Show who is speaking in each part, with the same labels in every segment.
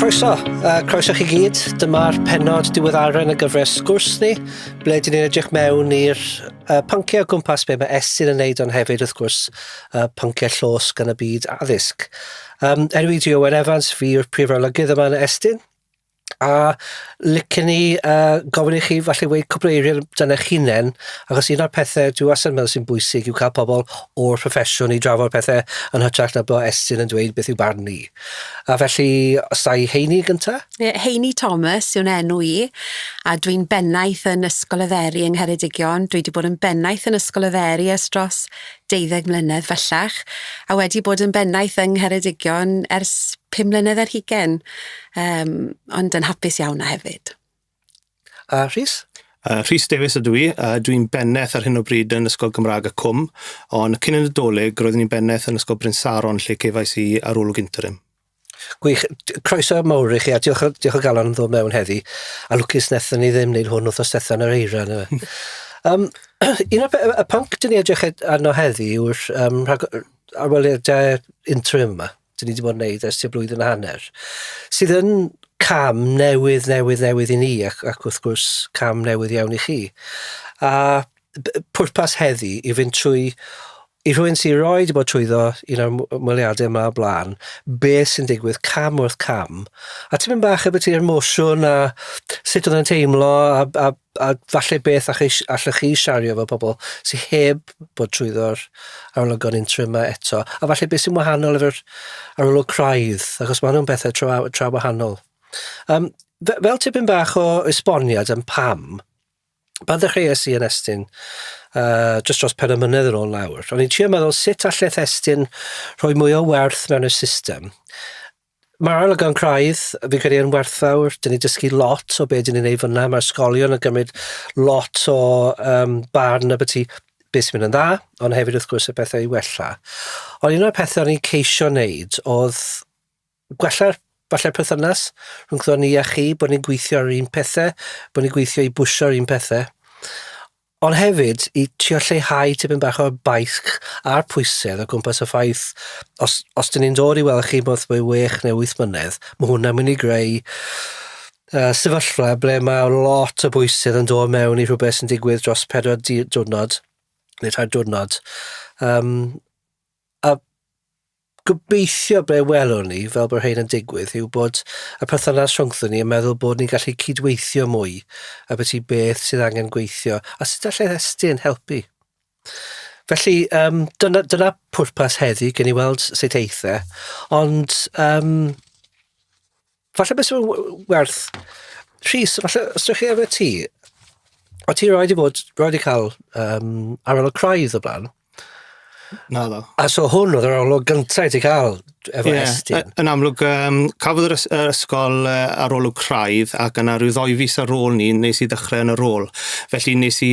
Speaker 1: Croeso, croeso chi gyd. Dyma'r pennod diweddara yn y gyfres sgwrs ni, ble dyn ni'n edrych mewn i'r pynciau o gwmpas be mae Estyn yn neud, ond hefyd, wrth gwrs, pynciau llosg yn y byd addysg. Enw i di Owen Evans, fi yw'r prif arolygydd yma yn Estyn. A licen i gofyn i chi falle weud cwpl o eiriau amdano eich hunain, achos un o'r pethau dwi wastad yn meddwl sy'n bwysig yw cael pobl o'r proffesiwn i drafod pethau yn hytrach na bod Estyn yn dweud beth yw barn ni. A felly, os da i Heini gynta?
Speaker 2: Ie, Heini Thomas yw'n enw i, a dwi'n bennaeth yn Ysgol y Dderi yng Ngheredigion. Dwi wedi bod yn bennaeth yn Ysgol y Dderi ers dros deuddeg mlynedd bellach, a wedi bod yn bennaeth yng Ngheredigion ers 25, ond yn hapus iawn 'na hefyd.
Speaker 1: A Rhys?
Speaker 3: Rhys Davies ydw i, dwi'n bennaeth ar hyn o bryd yn Ysgol Gymraeg y Cwm, ond cyn y Nadolig roeddwn i'n bennaeth yn Ysgol Bryn Saron lle cefais i arolwg interim.
Speaker 1: Gwych. Croeso mawr i chi a diolch, diolch o galon am ddod mewn heddi. A lwcus nethon ni ddim wneud hwn wrthnos diwetha yn yr eira. Na un o'r y pwnc dyn ni edrych arno heddi yw'r arweliadau interim yma. dyn ni wedi bod yn neud ers tua blwyddyn a hanner, sydd yn cam newydd, newydd, newydd i ni, ac, ac wrth gwrs cam newydd iawn i chi. A pwrpas heddi i fynd trwy i rhywun sy'n roi wedi bod trwyddo un o'r ymweliadau yma o blaen, beth sy'n digwydd cam wrth cam, a tipyn bach beth i'r emosiwn a sut oedd yn teimlo a, a a falle beth allwch chi siario efo pobl sydd heb bod trwyddo'r arolygon interim yma eto, a falle beth sy'n wahanol efo'r arolwg craidd, achos maen nhw'n bethau tra, tra wahanol. Fel tipyn bach o esboniad am pam, pan ddechreuais i yn Estyn, just dros pen y mlynedd yn ôl nawr, o'n i'n trio meddwl sut alleth Estyn rhoi mwy o werth mewn i'r system. Mae'r arolygon craidd, fi'n credu, yn werthfawr. Dyn ni'n dysgu lot o be dyn ni'n neud fyna. Mae'r ysgolion yn gymryd lot o um, barn y beth sy'n mynd yn dda, ond hefyd wrth gwrs y pethau i wella. Ond un o'r pethau o'n i'n ceisio wneud oedd gwella'r falle'r perthynas rhwngddo ni a chi, bod ni'n gweithio ar yr un pethau, bod ni'n gweithio i bwsio'r un pethau. Ond hefyd i trio lleihau tipyn bach o'r baich a'r pwysedd o gwmpas y ffaith os, os dyn ni'n dod i weld chi wrth mwy 6 neu 8 mlynedd, mae hwnna'n mynd i greu sefyllfa ble mae lot o bwysedd yn dod mewn i rhywbeth sy'n digwydd dros 4 diwrnod neu 3 diwrnod. A gobeithio be welwn ni, fel bod rhain yn digwydd, yw bod y perthynas rhwngthon ni yn meddwl bod ni'n gallu cydweithio mwy a beth i beth sydd angen gweithio a sut allai Estyn helpu. Felly, dyna, dyna pwrpas heddi, gen i weld sut eith e, ond falle beth sy'n werth... Rhys, falle, os ydych chi efo ti, o ti roed i fod, roed i cael arolwg craidd o blaen?
Speaker 3: Naddo.
Speaker 1: A so hwn oedd yr arolwg gyntaf i ti cael efo yeah, Estyn?
Speaker 3: Yn amlwg, cafodd yr, yr ysgol arolwg craidd ac yna rhyw ddoi fis ar ôl ni, nes i ddechrau yn y rôl. Felly nes i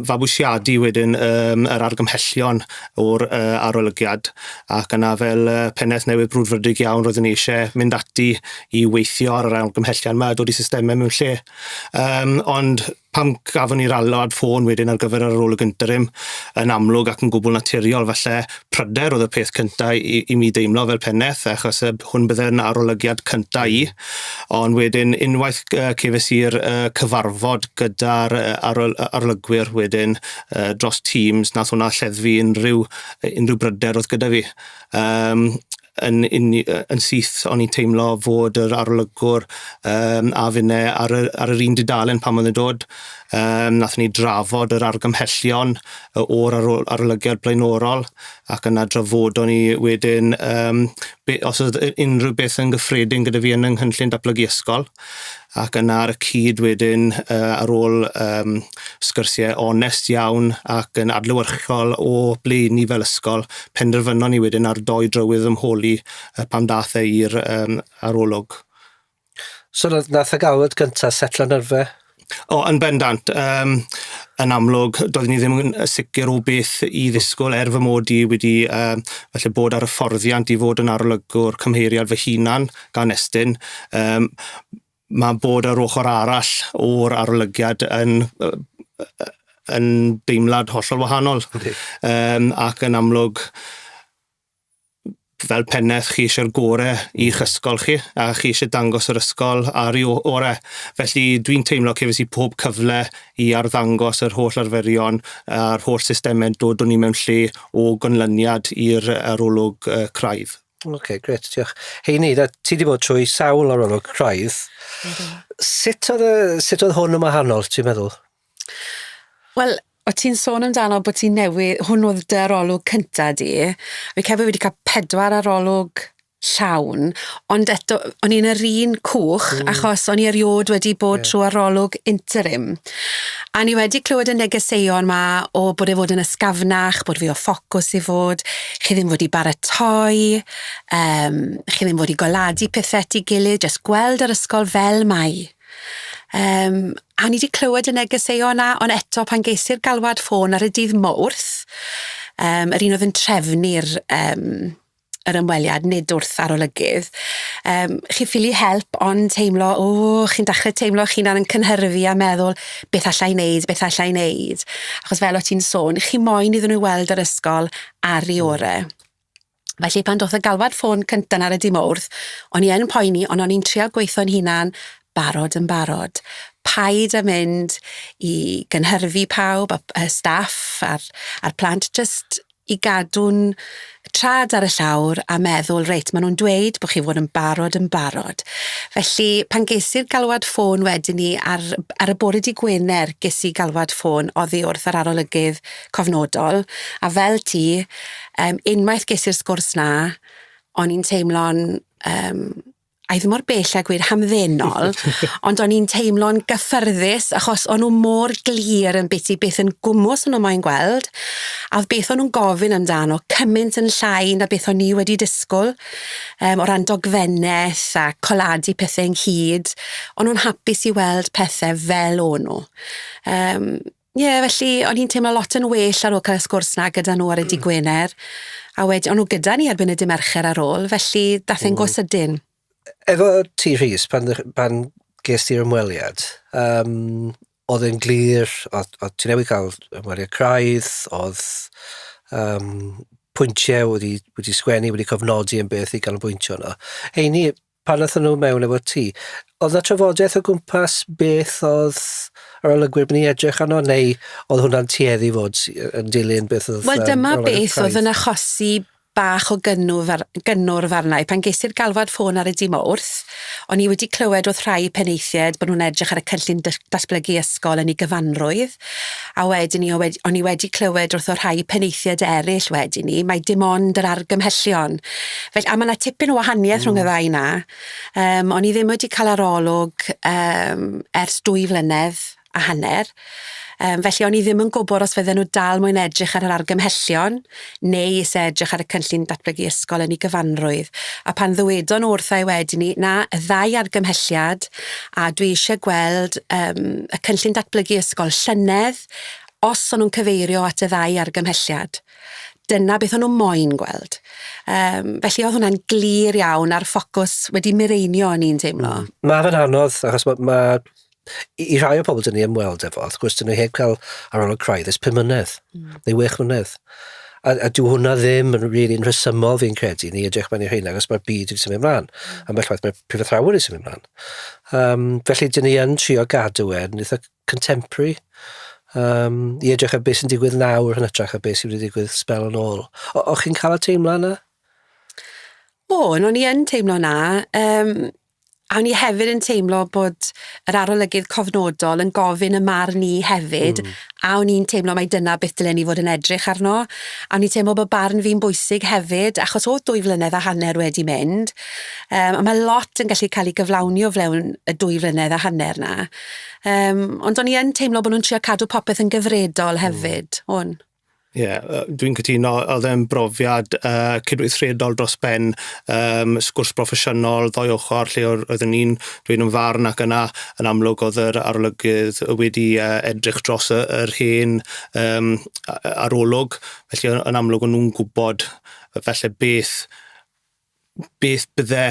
Speaker 3: fabwysiadu wedyn yr argymhellion o'r arolygiad ac yna fel pennaeth newydd brwdfrydig iawn roeddwn i eisiau mynd ati i weithio ar yr argymhellion yma a dod i systemau mewn lle. Ond Pam gafon ni'r alwad ffôn wedyn ar gyfer yr arolwg interim, yn amlwg ac yn gwbl naturiol falle, pryder oedd y peth cynta i, i mi deimlo fel pennaeth, achos hwn bydde'n arolygiad cynta i. Ond wedyn, unwaith cefais i'r cyfarfod gyda'r arol, arolygwyr wedyn dros Teams, nath hwnna lleddfu unrhyw, unrhyw bryder oedd gyda fi. Yn, uni, yn syth o'n i'n teimlo fod yr arolygwr a finne ar, y, ar yr un dudalen pan oedd yn dod. Nathon ni drafod yr argymhellion o'r arolygiad blaenorol ac yna drafodon ni wedyn be, os oedd unrhyw beth yn gyffredin gyda fi yn yng nghynllun datblygu ysgol. Ac yna ar y cyd wedyn ar ôl sgyrsiau onest iawn ac yn adlewyrchol o ble ni fel ysgol, penderfynon ni wedyn ar doi drywydd ymholi pan dath e i'r arolwg.
Speaker 1: So nath y galwad gyntaf setlo nyrfe?
Speaker 3: O, yn bendant. Yn amlwg, doeddwn i ddim yn sicr o beth i ddisgwyl er fy mod i wedi falle bod ar hyfforddiant i fod yn arolygwr cymheiriad fy hunan gan Estyn. Mae bod ar ochr arall o'r arolygiad yn, yn deimlad hollol wahanol. Ac yn amlwg, fel pennaeth chi eisiau'r gore i'ch ysgol chi, a chi eisiau dangos yr ysgol ar ei ore. Felly dwi'n teimlo cefais i pob cyfle i arddangos yr holl arferion a'r holl systemau dod o'n i mewn lle o ganlyniad i'r arolwg craidd.
Speaker 1: Oce, okay, grêt, diolch. Heini, da, ti wedi bod trwy sawl arolwg craidd. Sut oedd, sut oedd hwn yn wahanol, ti'n meddwl?
Speaker 2: Wel, o ti'n sôn amdano bod ti'n newydd, hwn oedd dy arolwg cynta di. Fi cefyd wedi cael pedwar arolwg llawn, ond eto, o'n i'n yr un cwch, achos o'n i eriod wedi bod trwy arolwg interim. A ni wedi clywed y negeseuon ma o bod e fod yn ysgafnach, bod fi o ffocws i fod, chi ddim fod i baratoi, chi ddim fod i goladu pethau at ei gilydd, jyst gweld yr ysgol fel mai. A ni wedi clywed y negeseuon 'na, ond eto pan ges i'r galwad ffôn ar y dydd Mawrth, yr un oedd yn trefnu'r yr ymweliad, nid wrth arolygydd, chi ffili help ond teimlo, o, chi'n dechrau teimlo chi'n hunan yn cynhyrfu a meddwl, beth alla i wneud, beth alla i wneud. Achos fel o ti'n sôn, chi moyn iddyn nhw weld yr ysgol ar ei orau. Felly pan doth y galwad ffôn cynta ar y dy' Mawrth, o'n i yn poeni, ond o'n i'n trial gweithio'n hunan, barod yn barod. Paid â mynd i gynhyrfu pawb, y staff a'r plant, jyst i gadw'n trad ar y llawr a meddwl, reit, maen nhw'n dweud bod chi fod yn barod yn barod. Felly, pan ges i'r galwad ffôn wedyn ni, ar y bore dy' Gwener, ges i galwad ffôn oddi wrth yr arolygydd cofnodol, a fel ti, unwaith ges i'r sgwrs na, o'n i'n teimlo'n, a i ddim mor bell â gweud hamddenol, ond o'n i'n teimlo'n gyffyrddus achos o'n nhw mor glir yn beth i beth yn gwmws o'n nhw moyn gweld, a oedd beth o'n nhw'n gofyn amdano cymaint yn llai na beth o'n i wedi disgwyl, o ran dogfennaeth a coladu pethau ynghyd. O'n nhw'n hapus i weld pethau fel o'n nhw. Ie, yeah, felly o'n i'n teimlo lot yn well ar ôl cael y sgwrs na gyda nhw ar y dydd Gwener. A wedi, o'n nhw gyda ni erbyn y dydd Mercher ar ôl, felly dath e'n go sydyn.
Speaker 1: Efo ti, Rhys, pan ges ti'r ymweliad, oedd e'n glir, oedd ti newydd cael ymweliad craidd, oedd pwyntiau wedi sgwennu, wedi cofnodi yn beth i ganolbwyntio yno. Heini, pan aethon nhw mewn efo ti, oedd na trafodaeth o gwmpas beth oedd yr olygwyr mynd i edrych arno, neu oedd hwnna'n tueddu fod yn dilyn beth oedd...
Speaker 2: Wel, dyma beth oedd yn achosi bach o gynnwrf arna i. Pan ges i'r galwad ffôn ar y dydd Mawrth, o'n i wedi clywed wrth rhai penaethiaid bod nhw'n edrych ar y cynllun datblygu ysgol yn ei gyfanrwydd, a wedyn ni, o'n i wedi clywed wrth o rhai penaethiaid eraill wedyn ni, mae dim ond yr argymhellion. Felly, a mae yna tipyn o wahaniaeth rhwng y ddau na. O'n i ddim wedi cael arolwg ers 2 flynedd a hanner. Felly o'n i ddim yn gwybod os fydden nhw dal mwyn edrych ar yr argymhellion neu eisiau edrych ar y cynllun datblygu ysgol yn ei gyfanrwydd. A pan ddywedon nhw wrtha i wedyn ni, na, y ddau argymhelliad, a dwi eisiau gweld y cynllun datblygu ysgol llynedd, os o'n nhw'n cyfeirio at y ddau argymhelliad. Dyna beth o'n nhw moyn gweld. Felly oedd hwnna'n glir iawn a'r ffocws wedi mireinio o'n i'n teimlo.
Speaker 1: Mae fe'n anodd, achos mae i rhai o pobl dyn ni ymweld efo, wrth gwrs, dyn nhw heb cael arolwg craidd ers 5 mlynedd, neu 6 mlynedd. A dyw hwnna ddim yn really yn rhesymol fi'n credu, ni edrych mewn i'r rheina, achos mae'r byd wedi symud ymlaen. Ambell waith mae'r prifathrawon wedi symud ymlaen. Felly dyn ni yn trio gadw e yn eitha contemporary, i edrych ar beth sy'n digwydd nawr yn hytrach ar beth sydd wedi digwydd sbel yn ôl. O'ch chi'n cael y teimlad yna?
Speaker 2: O, o'n i yn teimlo na. A o'n i hefyd yn teimlo bod yr arolygydd cofnodol yn gofyn y marn i hefyd, a o'n i'n teimlo mai dyna beth dylen ni fod yn edrych arno. A o'n i'n teimlo bod barn fi'n bwysig hefyd, achos oedd 2 flynedd a hanner wedi mynd. A mae lot yn gallu cael ei gyflawni o flaen y 2 flynedd a hanner na. Ond o'n i yn teimlo bod nhw'n trio cadw popeth yn gyfredol hefyd, o'n.
Speaker 3: Ie, yeah, dwi'n cytuno, oedd e'n brofiad cydweithredol dros ben, sgwrs broffesiynol, ddoi ochr, lle oeddwn ni'n dweud yn farn ac yna yn amlwg oedd yr arolygydd wedi edrych dros yr hen arolwg, felly yn amlwg o'n nhw'n gwybod felly beth bydde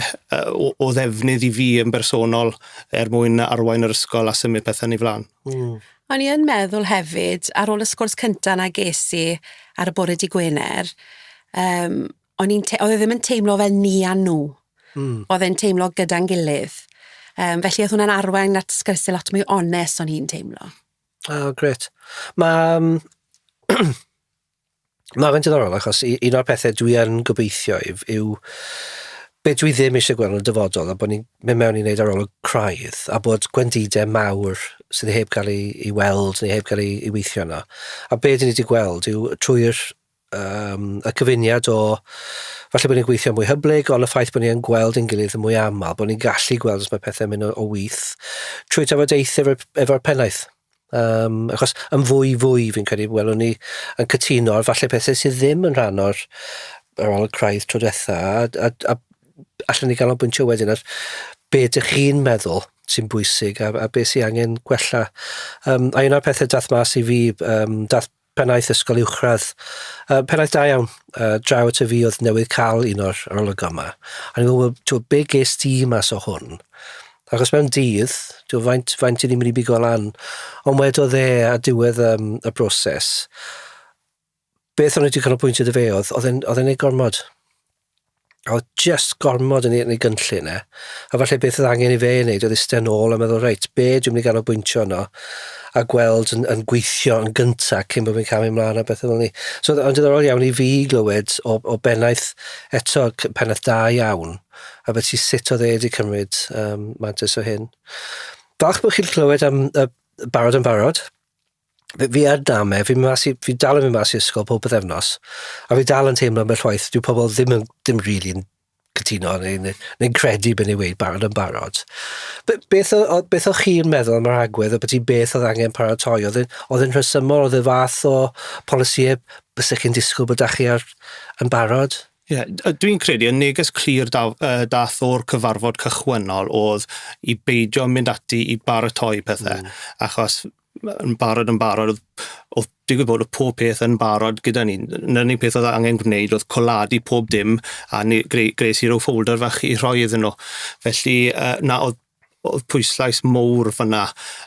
Speaker 3: o ddefnydd i fi yn bersonol er mwyn arwain yr ysgol a symud pethau yn ei flaen.
Speaker 2: O'n i yn meddwl hefyd, ar ôl y sgwrs cynta na ges i ar y bore dydd Gwener, O'n i'n te- oedd e ddim yn teimlo fel ni a nhw. Oedd e'n teimlo gyda'n gilydd. Felly oedd hwnna'n arwain at sgyrsiau lot mwy onest o'n i'n teimlo.
Speaker 1: Oh, grêt. Mae ma fe'n diddorol achos un o'r pethau dwi yn gobeithio yw be dwi ddim eisiau gweld yn y dyfodol a bod ni'n mynd mewn i wneud arolwg craidd a bod gwendidau mawr sydd heb gael ei weld neu heb gael ei weithio yno. A be dyn ni wedi gweld yw trwy'r y cyfuniad o falle bod ni'n gweithio mwy hyblyg, ond y ffaith bod ni'n gweld ein gilydd yn mwy aml, bod ni'n gallu gweld os mae pethau'n mynd o with, trwy trafodaethau efo'r pennaeth. Achos yn fwy fwy fi'n credu welwn ni yn cytuno ar falle pethau sydd ddim yn rhan o'r arolwg craidd tro diwetha, a allan ni ganolbwyntio wedyn ar be ydych chi'n meddwl sy'n bwysig a be sy'n angen gwella. A un o'r pethau dath mas i fi, dath pennaeth ysgol uwchradd, pennaeth da iawn, draw at y fi oedd newydd cael un o'r arolygon yma. A ni'n meddwl, well, be ges ti mas o hwn? Achos mewn dydd, ti'n faint i ni'n mynd i bigo lan, ond wedodd e a diwedd y broses, beth o'n i wedi canolbwyntio iddo fe oedd, oedd e'n neud gormod. Oedd just gormod yn ei gynllun e. A falle beth oedd angen i fe wneud oedd eistedd nôl a meddwl, reit, be dwi'n mynd i ganolbwyntio yno a gweld yn gweithio yn gynta cyn bod fi'n cael mynd mlaen a bethau fel ni. So oedd o'n diddorol iawn i fi glywed o bennaeth eto, pennaeth da iawn, a beth i sut oedd e wedi cymryd mantais o hyn. Falch bod chi'n clywed am Barod yn Barod. Fi ar dame, fi dal yn mynd mas i ysgol pob pythefnos, a fi dal yn teimlo ambell waith, dyw pobl ddim really yn cytuno neu credu beth ni'n weud barod yn barod. Beth o'ch chi'n meddwl am yr agwedd o beth i beth oedd angen paratoi? Oedd e'n rhesymol, oedd y fath o polisïau bysech chi'n disgwyl bod chi ar yn barod?
Speaker 3: Ie, yeah, dwi'n credu y neges clir dath o'r cyfarfod cychwynnol oedd i beidio mynd ati i baratoi pethau, achos yn barod yn barod, oedd digwydd bod oedd pob peth yn barod gyda ni. Na'r unig peth oedd angen gwneud oedd coladu pob dim a gres i ryw ffolder fach i rhoi iddyn nhw. Felly, na, oedd pwyslais mowr fyna,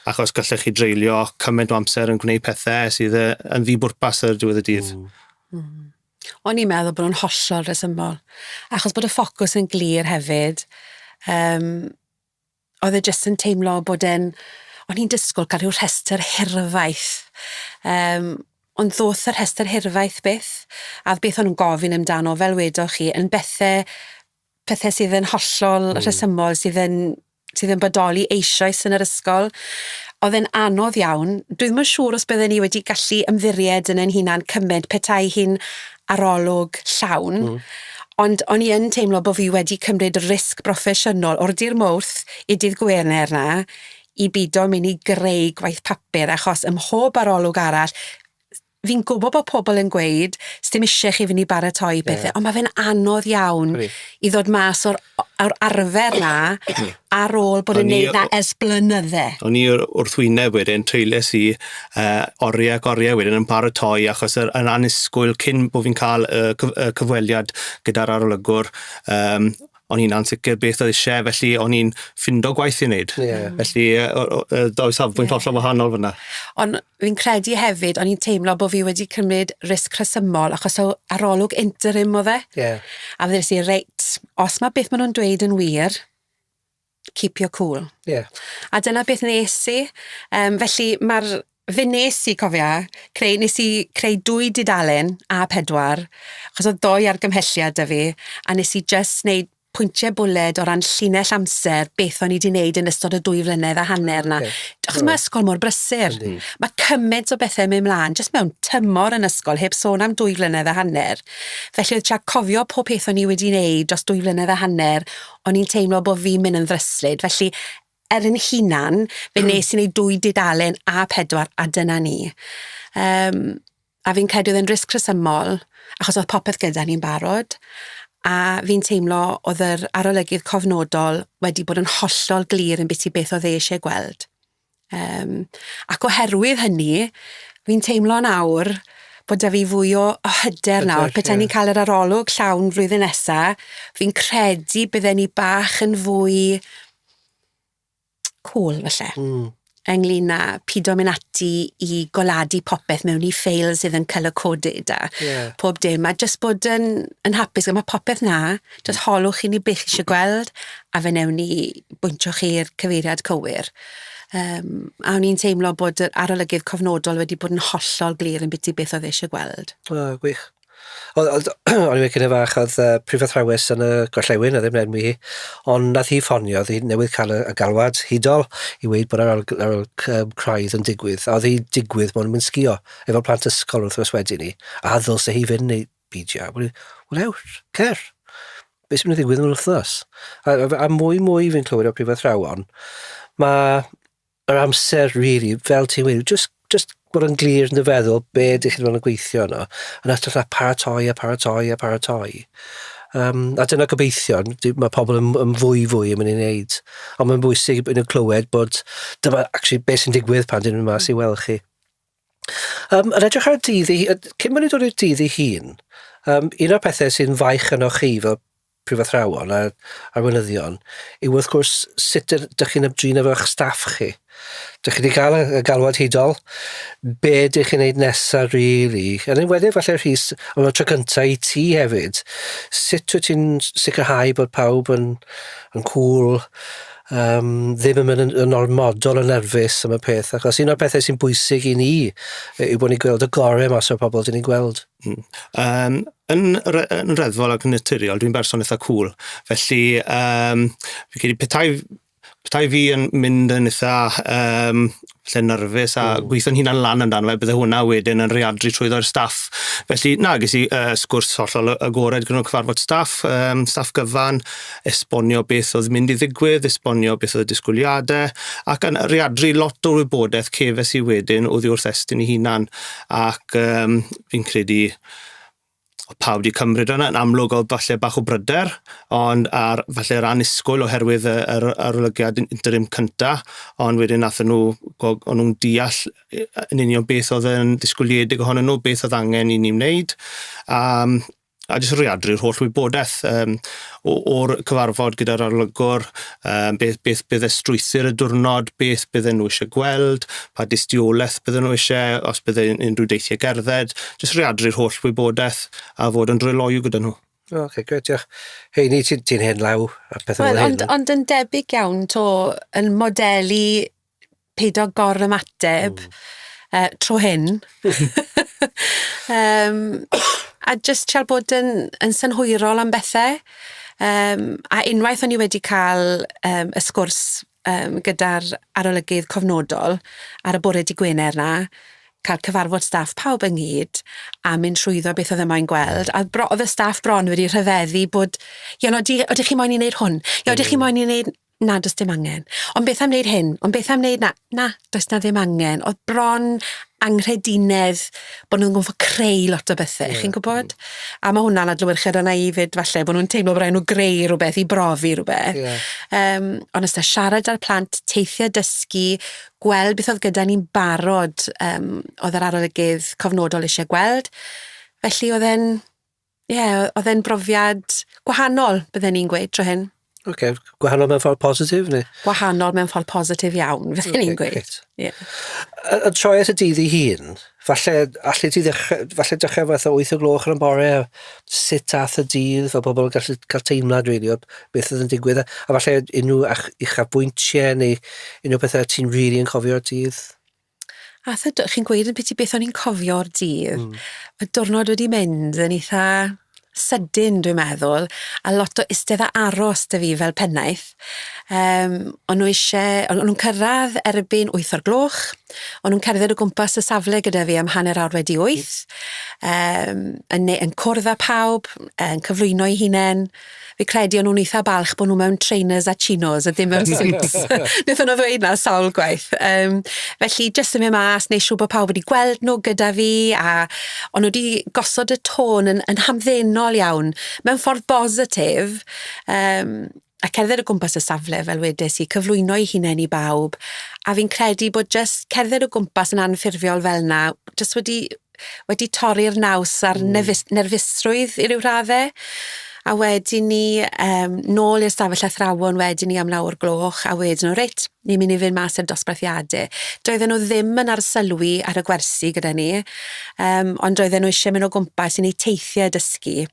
Speaker 3: achos gallech chi dreulio cymaint o amser yn gwneud pethau sydd yn ddibwrpas ar diwedd y dydd.
Speaker 2: O'n i'n meddwl bod nhw'n hollol rhesymol, achos bod y ffocws yn glir hefyd. Oedd e jyst yn teimlo bod e'n... O'n i'n disgwyl cael rhyw rhestr hirfaith. Ond ddoth y rhestr hirfaith byth, a beth o'n nhw'n gofyn amdano, fel wedoch chi, yn pethau sydd yn hollol rhesymol, sydd yn bodoli eisoes yn yr ysgol. Oedd e'n anodd iawn. Dwi ddim yn siŵr os bydden ni wedi gallu ymddiried yn ein hunan cymaint petai hi'n arolwg llawn. Ond o'n i yn teimlo bod fi wedi cymryd risg broffesiynol o'r dydd Mawrth i dydd Gwener na i bido mynd i greu gwaith papur, achos ym mhob arolwg arall, fi'n gwybod bod pobl yn gweud, sdim isie chi fynd i baratoi pethau, ond mae fe'n anodd iawn i ddod mas o'r arfer na ar ôl bod yn neud na ers blynydde.
Speaker 3: O'n i wrthwyneb wedyn, treulies i oriau ac oriau wedyn yn paratoi, achos yn annisgwyl cyn bod fi'n cael y cyfweliad gyda'r arolygwr, o'n i'n ansicr beth oedd eisiau, felly o'n i'n ffindo gwaith i wneud. Felly, doi safbwynt hollol wahanol fyna.
Speaker 2: Ond fi'n credu hefyd, o'n i'n teimlo bod fi wedi cymryd risg rhesymol, achos o arolwg interim oedd e. A fe ddes i, reit, os mae beth maen nhw'n dweud yn wir, keep your cool. A dyna beth nes i. Felly mae'r... Fe nes i, cofia, nes i creu 2 dudalen A4, achos oedd 2 argymhelliad 'da fi, a nes i just wneud pwyntiau bwled o ran llinell amser beth o'n i 'di wneud yn ystod y 2 flynedd a hanner 'na. Achos mae ysgol mor brysur. Mae cymaint o bethau mynd mlaen, jyst mewn tymor yn ysgol, heb sôn am 2 flynedd a hanner. Felly oedd tua cofio pob peth o'n i wedi wneud dros 2 flynedd a hanner, o'n i'n teimlo bod fi'n mynd yn ddryslyd. Felly, er yn hunan, fe nes i wneud 2 dudalen A4 a dyna ni. A fi'n credu oedd e'n risg rhesymol, achos oedd popeth gyda ni'n barod, a fi'n teimlo oedd yr arolygydd cofnodol wedi bod yn hollol glir yn byti beth oedd e eisiau gweld. Ac oherwydd hynny, fi'n teimlo nawr bod 'da fi fwy o hyder nawr. Petai ni'n cael yr arolwg llawn flwyddyn nesa, fi'n credu bydden ni bach yn fwy cool, falle. ynglyn â pido mynd ati i goladu popeth mewn i ffeil sydd yn colour-coded a pob dim, a jyst bod yn, yn hapus, mae popeth 'na, jyst holwch i ni beth chi eisiau gweld, a fe newn ni bwyntio chi i'r cyfeiriad cywir. A o'n i'n teimlo bod yr arolygydd cofnodol wedi bod yn hollol glir yn biti beth oedd e eisiau gweld.
Speaker 1: O, gwych. Oedd, o'n i'n mynd fach, oedd prifathrawes yn y gorllewin, a ddim enwi hi, ond nath hi ffonio, oedd hi newydd cael y galwad hudol i weud bod yr arolwg craidd yn digwydd, a oedd hi digwydd bod yn mynd sgio efo'r plant ysgol wrth wedyn ni, a ddylse hi fynd neu beidio. Wel, ewch, cer. Beth sy'n mynd i ddigwydd yn yr wythnos? A mwy fi'n clywed o'r prifathrawon, mae yr amser, really, fel ti'n weud, just bod yn glir yn dy feddwl be ydych chi'n fod yn gweithio yno, yn hytrach na paratoi a paratoi a paratoi. A dyna gobeithio, mae pobl yn fwy yn mynd i wneud. Ond mae'n bwysig yn y clywed bod dyma actually beth sy'n digwydd pan dyn nhw'n mas i weld chi. Yn edrych ar y dydd, cyn bod ni'n dod i'r dydd ei hun, un o'r pethau sy'n faich yno chi fel prifathrawon a arweinyddion yw wrth gwrs sut ydych chi'n ymdrin efo'ch staff chi. Dych chi wedi cael y galwad hudol, be ydych chi'n neud nesaf really? Yn enwedig falle Rhys, ond y tro cyntaf i ti hefyd, sut wyt ti'n sicrhau bod pawb yn cool, ddim yn mynd yn ormodol yn nerfus am y peth, achos un o'r pethau sy'n bwysig i ni yw bod ni'n gweld y gorau mas o'r pobl dyn ni'n gweld.
Speaker 3: Yn reddfol ac yn naturiol, dwi'n berson eitha cool. Felly, fi credu petai fi yn mynd yn eitha falle nerfus a gweithio'n hunan lan amdano fe, bydde hwnna wedyn yn rhaeadru trwyddo'r staff. Felly, na, ges i sgwrs hollol agored gyda'r cyfarfod staff, staff gyfan, esbonio beth oedd mynd i ddigwydd, esbonio beth oedd y disgwyliadau, ac yn rhaeadru lot o wybodaeth cefes i wedyn oddi wrth Estyn ei hunan. Ac fi'n credu oedd pawb wedi cymryd hwnna, yn amlwg oedd falle bach o bryder, ond ar falle'r annisgwyl oherwydd yr arolygiad interim cynta, ond wedyn nathon nhw, o'n nhw'n deall yn union beth oedd yn ddisgwyliedig ohonyn nhw, beth oedd angen i ni wneud, a jyst rhaeadru'r holl wybodaeth o'r cyfarfod gyda'r arolygwr, beth bydde strwythur y diwrnod, beth bydden nhw eisiau gweld, pa dystiolaeth bydden nhw eisiau, os bydde unrhyw deithiau gerdded, jyst rhaeadru'r holl wybodaeth a fod yn dryloyw gyda nhw.
Speaker 1: O, okay, grêt, diolch. Heini, ti'n hen law a pethau
Speaker 2: fel hyn. Ond yn debyg iawn, to, yn modelu peidio gor-ymateb tro hyn. A jyst trial bod yn synhwyrol am bethau. A unwaith o'n i wedi cael y sgwrs gyda'r arolygydd cofnodol ar y bore dydd Gwener na, cael cyfarfod staff pawb ynghyd a mynd trwyddo beth oedd e moyn gweld. A oedd y staff bron wedi rhyfeddu bod, ie, no, ydych chi moyn i wneud hwn? Ie, ydych chi moyn i wneud... Na, does dim angen. Ond beth am wneud hyn? Ond beth am wneud na? Na, does na ddim angen. Oedd bron anghredinedd bod nhw'n gorfod creu lot o bethau, chi'n gwybod? A mae hwnna'n adlewyrchiad arna i fyd falle, bod nhw'n teimlo bod rhaid nhw greu rhywbeth i brofi rhywbeth. Ond os da siarad â'r plant, teithiau dysgu, gweld beth oedd gyda ni'n barod, oedd yr arolygydd cofnodol eisiau gweld. Felly oedd e'n, ie, oedd e'n brofiad gwahanol, bydden ni'n gweud tro hyn.
Speaker 1: Oce, gwahanol mewn ffordd positif, neu?
Speaker 2: Gwahanol mewn ffordd positif iawn, fydden ni'n gweud.
Speaker 1: Y troi at y dydd ei hun, falle allu ti ddechrau, falle dechrau fath o 8 o gloch yn y bore, sut ath y dydd, fel pobl yn gallu cael teimlad, really, o beth oedd yn digwydd, a falle unrhyw uchafbwyntiau neu unrhyw pethau ti'n really yn cofio'r dydd.
Speaker 2: Ath y chi'n gweud yn biti beth o'n i'n cofio'r dydd. Y diwrnod wedi mynd yn eitha sydyn, dwi'n meddwl, a lot o eistedd a aros 'da fi fel pennaeth. O'n nhw eisiau, o'n nhw'n cyrraedd erbyn 8 o'r gloch, o'n nhw'n cerdded o gwmpas y safle gyda fi am 8:30, yn cwrdd â pawb, yn cyflwyno eu hunain. Fi credu o'n nhw'n eitha balch bod nhw mewn trainers a chinos a ddim mewn suits. Wnaethon nhw ddweud na sawl gwaith. Felly, jyst yn mynd mas, neu siŵr bod pawb wedi gweld nhw gyda fi, a o'n nhw wedi gosod y tôn yn hamddenol iawn, mewn ffordd bositif, a cerdded o gwmpas y safle, fel wedes i, cyflwyno eu hunain i bawb, a fi'n credu bod jyst cerdded o gwmpas yn anffurfiol fel na, jyst wedi torri'r naws a'r nerfusrwydd i ryw raddau. A wedyn ni um, nôl i'r stafell athrawon wedyn ni am lawr gloch a wedyn nhw, reit, ni'n mynd i fynd mas i'r dosbarthiadau. Doedden nhw ddim yn arsylwi ar y gwersi gyda ni, um, ond doedden nhw eisiau mynd o gwmpas i wneud teithiau dysgu.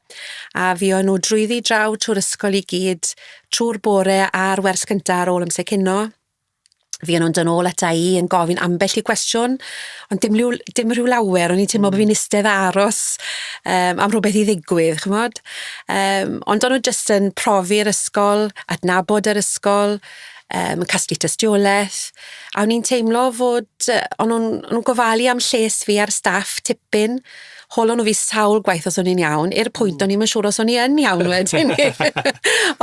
Speaker 2: A fuon nhw drwyddi draw trwy'r ysgol i gyd, trwy'r bore a'r wers cyntaf ar ôl amser cino. Fuon nhw'n dod nôl ata i yn gofyn ambell i gwestiwn, ond dim rhyw, dim rhyw lawer, o'n i'n teimlo mm. bod fi'n eistedd a aros um, am rhywbeth i ddigwydd, ch'mod? Um, ond o'n nhw jyst yn profi'r ysgol, adnabod yr ysgol, um, yn casglu tystiolaeth, a o'n i'n teimlo fod, o'n nhw'n nhw gofalu am lles fi a'r staff tipyn, holon nhw fi sawl gwaith os o'n i'n iawn, i'r pwynt o'n i'm yn siŵr os o'n i yn iawn wedyn.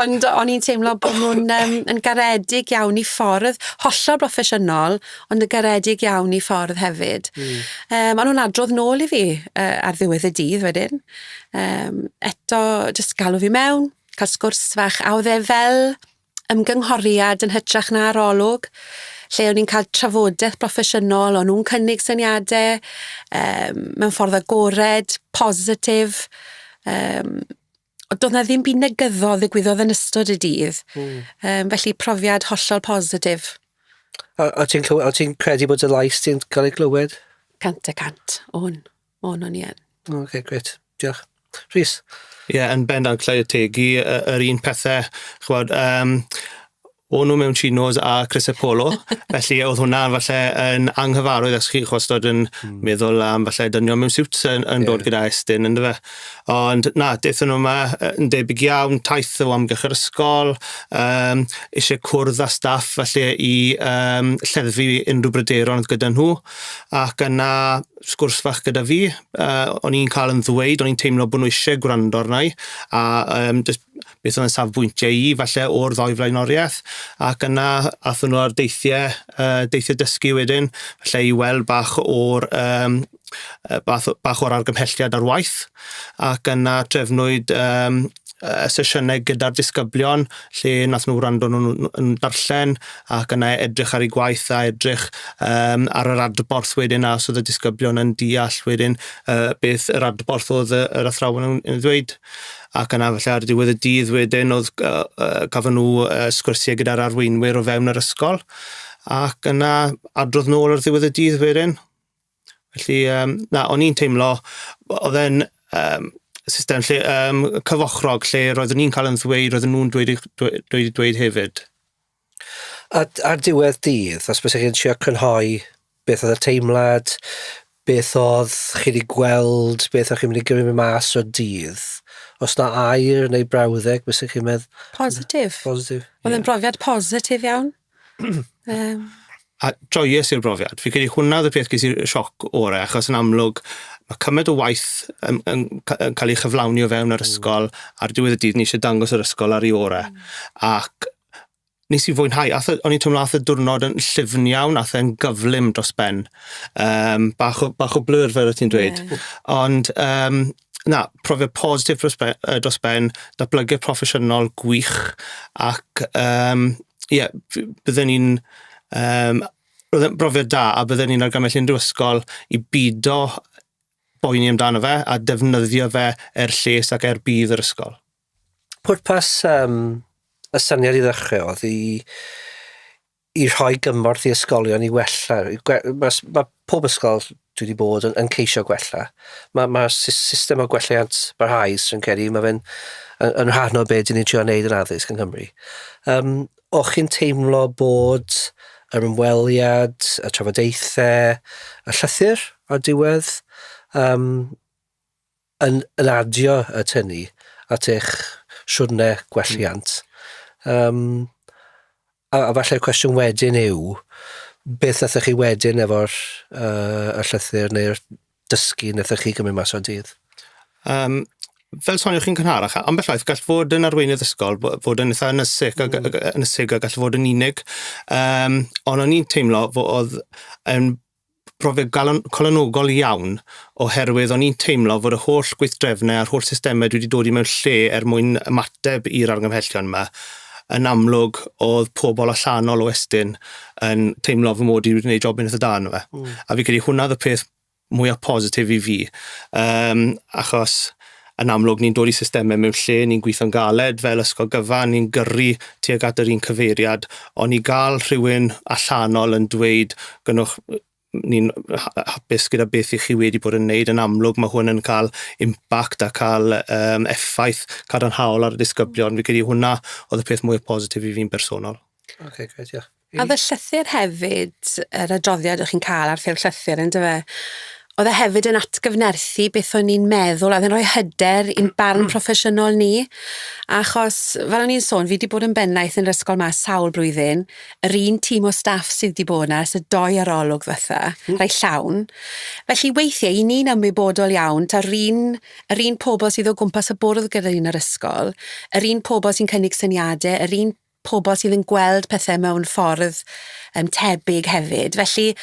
Speaker 2: Ond o'n i'n teimlo bod nhw'n um, yn garedig iawn i ffordd, hollol broffesiynol, ond yn garedig iawn i ffordd hefyd. Mm. Um, o'n nhw'n adrodd nôl i fi uh, ar ddiwedd y dydd wedyn. Um, eto, jyst galw fi mewn, cael sgwrs fach, a oedd e fel ymgynghoriad yn hytrach na arolwg, lle o'n i'n cael trafodaeth broffesiynol, o'n nhw'n cynnig syniadau um, mewn ffordd agored, positif. Um, doedd na ddim byd negyddol ddigwyddodd yn ystod y dydd. Mm. Um, felly profiad hollol positif.
Speaker 1: A, a ti'n ti credu bod y lais ti'n cael ei glywed?
Speaker 2: 100%. O'n. O'n, o'n i yn.
Speaker 1: Oce, okay, gret. Diolch. Rhys?
Speaker 3: Ie, yeah, yn bendant lle tegu yr un pethau, chwbod, um, o'n nhw mewn chinos a crysau polo, felly oedd hwnna falle yn anghyfarwydd os chi wastad yn mm. meddwl am falle dynion mewn suits yn, yn yeah. dod gyda Estyn, ynddo fe. Ond na, daethon nhw yma yn debyg iawn, taith o amgylch yr ysgol, um, eisiau cwrdd â staff falle i um, lleddfu unrhyw bryderon oedd gyda nhw, ac yna sgwrs fach gyda fi, uh, o'n i'n cael yn ddweud, o'n i'n teimlo bod nhw eisiau gwrando arna i, a um, just beth oedd yn safbwyntiau i, falle o'r ddoi flaenoriaeth, ac yna athyn nhw ar deithiau, uh, deithiau dysgu wedyn, falle i weld bach o'r, um, bach, bach o'r argymhelliad ar waith, ac yna trefnwyd um, sesiynau gyda'r disgyblion lle nath nhw wrando nhw'n yn darllen ac yna edrych ar eu gwaith a edrych um, ar yr adborth wedyn a os oedd y disgyblion yn deall wedyn uh, beth yr adborth oedd yr athrawon yn, yn ddweud. Ac yna felly ar diwedd y dydd wedyn oedd uh, uh, gafon nhw uh, sgwrsiau gyda'r arweinwyr o fewn yr ysgol ac yna adrodd nôl ar ddiwedd y dydd wedyn. Felly, um, na, o'n i'n teimlo, oedd e'n um, system lle, um, cyfochrog lle roeddwn i'n cael yn ddweud, roeddwn nhw'n dweud, dweud, dweud, dweud hefyd.
Speaker 1: A, ar diwedd dydd, os bys chi'n trio crynhoi beth oedd y teimlad, beth oedd chi wedi gweld, beth oedd chi'n mynd i gymryd mas o'r dydd, os na air neu brawddeg, bys chi'n meddwl?
Speaker 2: Positif.
Speaker 1: Positif.
Speaker 2: Oedd e'n brofiad positif iawn.
Speaker 3: um, a joyous yw'r brofiad. Fi credu hwnna oedd y peth ges i'r sioc orau, achos yn amlwg mae cymaint o waith yn, yn, yn cael ei chyflawni o fewn yr mm. ysgol, ar diwedd y dydd ni eisiau dangos yr ysgol ar ei orau. Mm. Ac nes i fwynhau, ath, o'n i'n teimlo ath y diwrnod yn llyfn iawn, ath e'n gyflym dros ben. Um, bach, o, bach o blur fel o ti'n dweud. Yeah. Ond um, na, profiad positif dros ben, dros ben datblygiad proffesiynol gwych, ac um, ie, yeah, bydden ni'n... Um, roedd e'n brofiad da a bydden ni'n argymell unrhyw ysgol i bido boeni amdano fe a defnyddio fe er lles ac er budd yr ysgol.
Speaker 1: Pwrpas um, y syniad i ddechrau oedd i, i rhoi gymorth i ysgolion i wella. Mae, mae pob ysgol dwi wedi bod yn, yn ceisio gwella. Mae, mae system o gwelliant barhaus yn credu, mae fe'n yn, yn rhan o beth dyn ni'n trio wneud yn addysg yng Nghymru. Um, o'ch chi'n teimlo bod yr ymweliad, y trafodaethau, y llythyr o'r diwedd, um, yn, yn adio at hynny, at eich siwrne gwelliant. Um, a, a falle'r cwestiwn wedyn yw, beth nathach chi wedyn efo'r uh, y llythyr neu'r dysgu nathach chi gymryd mas o'r dydd?
Speaker 3: Um, fel sonioch chi'n cynharach, ambell waith gall fod yn arweinydd ysgol, fod yn eitha ynysig, mm. ynysig a gall fod yn unig. Um, ond o'n i'n teimlo fod oedd yn brofiad galon, colonogol iawn oherwydd o'n i'n teimlo fod y holl gweithdrefnau a'r holl systemau dwi wedi dod i mewn lle er mwyn ymateb i'r argymhellion yma yn amlwg oedd pobl allanol o Estyn yn teimlo fy mod i wedi gwneud jobyn eitha da yno fe. Mm. A fi credu hwnna oedd y peth mwyaf positif i fi. Um, achos Yn amlwg, ni'n dod i systemau mewn lle, ni'n gweithio'n galed fel ysgol gyfan, ni'n gyrru tuag at yr un cyfeiriad, ond i gael rhywun allanol yn dweud, gynnwch, ni'n hapus gyda beth i chi wedi bod yn wneud, yn amlwg mae hwn yn cael impact a cael effaith cadarnhaol ar y disgyblion. Fi credu hwnna oedd y peth mwyaf positif i fi'n bersonol.
Speaker 1: OK, grêt, diolch.
Speaker 2: A oedd y llythyr hefyd, yr adroddiad o'ch chi'n cael ar ffurf llythyr, on'd yfe? Oedd e hefyd yn atgyfnerthu beth o'n i'n meddwl, a oedd e'n rhoi hyder i'n barn proffesiynol ni. Achos, fel o'n i'n sôn, fi 'di bod yn bennaeth yn yr ysgol 'ma sawl blwyddyn, yr un tîm o staff sydd 'di bod 'na ers y dou arolwg ddwetha, rhai llawn. Felly weithie, 'y ni'n ymwybodol iawn ta'r un, yr un pobl sydd o gwmpas y bwrdd gyda ni yn yr ysgol, yr un pobl sy'n cynnig syniade, yr un pobl sydd yn gweld pethau mewn ffordd tebyg hefyd. Felly,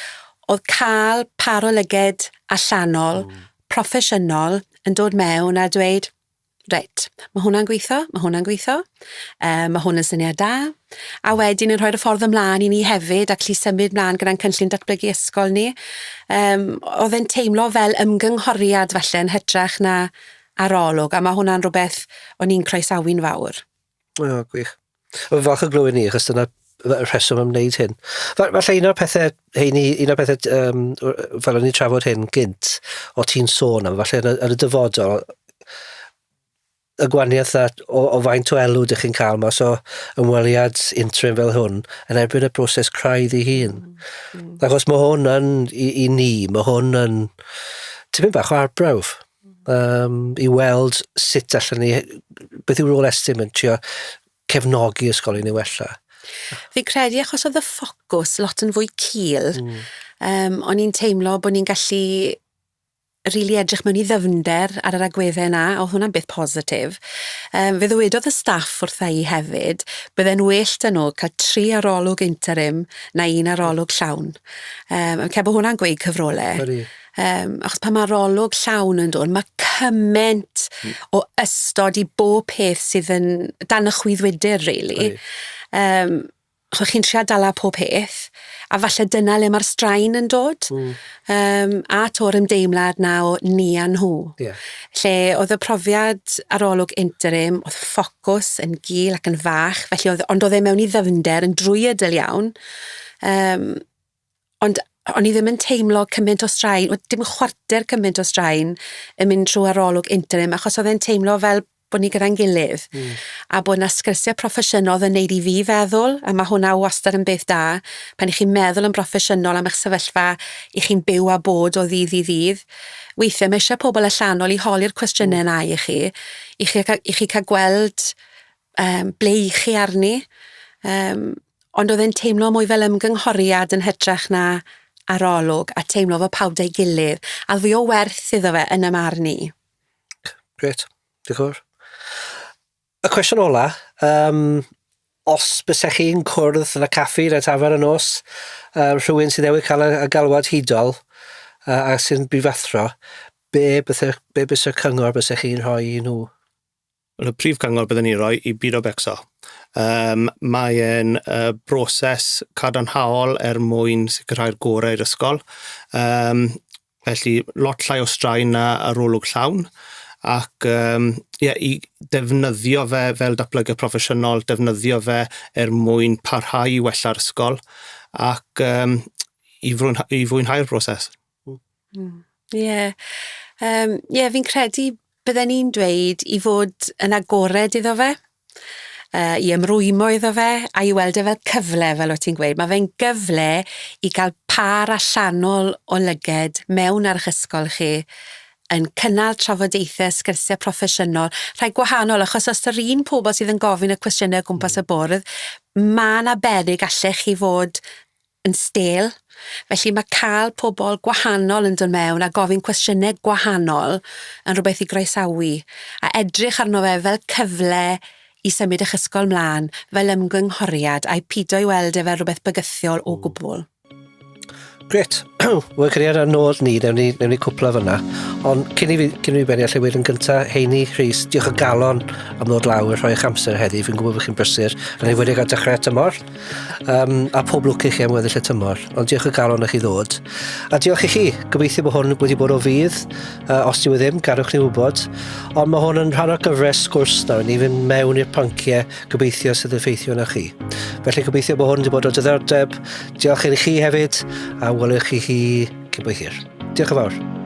Speaker 2: oedd cael par o lyged allanol, proffesiynol, yn dod mewn a dweud, reit, mae hwnna'n gweithio, mae hwnna'n gweithio, mae hwn yn syniad da. A wedyn yn rhoi'r ffordd ymlaen i ni hefyd, ac allu symud mlaen gyda'n cynllun datblygu ysgol ni. Oedd e'n teimlo fel ymgynghoriad falle yn hytrach na arolwg, a mae hwnna'n rhywbeth o'n i'n croesawu'n fawr.
Speaker 1: O, gwych. Wel, falch o glywed ni, achos dyna y rheswm am wneud hyn. Falle un o'r pethau heini, un o'r pethau, fel o'n i'n trafod hyn gynt, o ti'n sôn am, falle yn y dyfodol, y gwahaniaeth na o faint o elw dych chi'n cael mas o ymweliad interim fel hwn yn erbyn y broses craidd ei hun. Achos mae hwn yn, i ni, mae hwn yn tipyn bach o arbrawf. I weld sut allan ni, beth yw rôl Estyn yn trio cefnogi ysgolion i wella.
Speaker 2: Fi credu achos oedd y ffocws lot yn fwy cul, o'n i'n teimlo bod ni'n gallu rili edrych mewn i ddyfnder ar yr agweddau yna, oedd hwnna'n beth positif. Fe ddywedodd y staff wrtha i hefyd, bydde'n well 'da nhw cael 3 arolwg interim na un arolwg llawn. Fi'n credu bod hwnna'n gweud cyfrolau.
Speaker 1: Ydi.
Speaker 2: Achos pan mae arolwg llawn yn dod, mae cymaint o ystod i bob peth sydd yn dan y chwyddwydr, really. Chos chi'n trio dala pob peth, a falle dyna le mae'r straen yn dod. A to'r ymdeimlad na o ni a nhw. Lle oedd y profiad arolwg interim, oedd ffocws yn gul ac yn fach, felly oedd, ond oedd e mewn i ddyfnder yn drwyadl iawn. Ond o'n i ddim yn teimlo cymaint o straen, wel, dim chwarter cymaint o straen yn mynd trwy arolwg interim, achos oedd e'n teimlo fel bod ni gyda'n gilydd. A bod 'na sgyrsiau proffesiynol yn neud i fi feddwl, a mae hwnna wastad yn beth da, pan 'ych chi'n meddwl yn broffesiynol am eich sefyllfa, 'ych chi'n byw a bod o ddydd i ddydd. Weithiau mae eisiau pobl allanol i holi'r cwestiynau 'na i chi, i chi cael gweld ble 'ych chi arni. Ond oedd e'n teimlo mwy fel ymgynghoriad yn hytrach na arolwg, a teimlo fel pawb 'da'i gilydd, a oedd fwy o werth iddo fe yn 'y marn i.
Speaker 1: Grêt, diolch yn fawr. Y cwestiwn ola, os bysech chi'n cwrdd yn y caffi neu'r tafarn y nos, rhywun sydd newydd cael y galwad hudol a sy'n brifathro, be byse'r cyngor bysech chi'n rhoi i nhw?
Speaker 3: Wel, y prif cyngor byddwn ni'n rhoi i byd o becso. Mae e'n broses cadarnhaol er mwyn sicrhau'r gorau i'r ysgol. Felly, lot llai o straen na arolwg llawn. Ac ie, i defnyddio fe fel datblygiad proffesiynol, defnyddio fe er mwyn parhau i wella'r ysgol ac i fwynhau'r broses.
Speaker 2: Ie. Ie, fi'n credu bydden i'n dweud i fod yn agored iddo fe, i ymrwymo iddo fe, a i weld e fel cyfle, fel o't ti'n gweud. Mae fe'n gyfle i gael pâr allanol o lyged mewn ar eich ysgol chi, yn cynnal trafodaethau, sgyrsiau proffesiynol, rhai gwahanol, achos os yr un pobl sydd yn gofyn y cwestiynau o gwmpas y bwrdd, ma' 'na beryg allech chi fod yn stêl. Felly mae cael pobl gwahanol yn dod mewn a gofyn cwestiynau gwahanol yn rhywbeth i groesawu, a edrych arno fe fel cyfle i symud eich ysgol mlaen, fel ymgynghoriad, a'i pido i weld e fel rhywbeth bygythiol o gwbl.
Speaker 1: Grêt. Wel, credu ar nod ni, newn ni, newn ni cwpla fyna. Ond cyn i fi, cyn i fi benni, allai weud yn gynta, Heini, Rhys, diolch o galon am ddod lawr a rhoi eich amser heddi. Fi'n gwybod bod chi'n brysur, yn enwedig ar dechrau tymor. Um, a pob lwc i chi am weddill y tymor. Ond diolch o galon i chi ddod. A diolch i chi. Gobeithio bod hwn wedi bod o fudd. Uh, os dyw e ddim, gadwch ni wybod. Ond mae hwn yn rhan o'r gyfres sgwrs nawr. Ni fynd mewn i'r pynciau gobeithio sydd yn effeithio arnoch chi. Felly gobeithio bod hwn wedi bod o diddordeb. Diolch i chi hefyd, a welwch chi chi cyn bo hir. Diolch yn fawr.